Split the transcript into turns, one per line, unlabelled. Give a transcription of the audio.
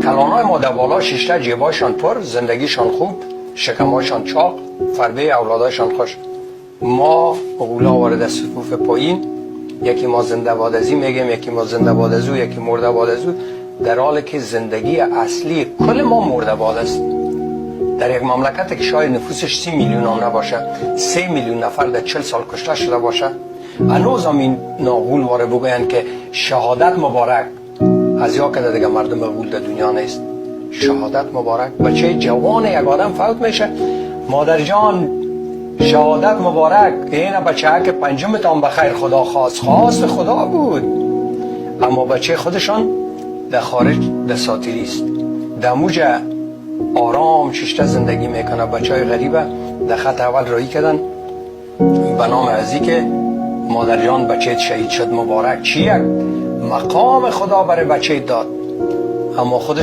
کلانای ما در بالا ششته، جیبایشان پر، زندگیشان خوب، شکمایشان چاق، فربه اولادایشان خوش. ما غولا وارد صفوف پایین، یکی ما زنده باد ازی میگیم، یکی ما زنده باد از او، یکی مرده باد از او، در حالی که زندگی اصلی کل ما مرده باد است. در یک مملکت که شاید نفوسش 30 میلیون هم نباشه، 3 میلیون نفر در 40 سال کشته شده باشه، هنوز هم این ناغول واره بگویند که شهادت مبارک. از یا که دیگه مردم غول در دنیا نیست. شهادت مبارک. بچه جوان یک آدم فوت میشه، مادر جان شهادت مبارک، این بچه که پنجم تان بخیر خدا خواست. خواست خدا بود، اما بچه خودشان در خارج در ساتیری است، در موجه آرام ششته زندگی میکنه. بچه های غریبه در خط اول رایی کردن به نام ازی که مادر جان بچه شهید شد مبارک. چی یک مقام خدا برای بچه داد، اما خودش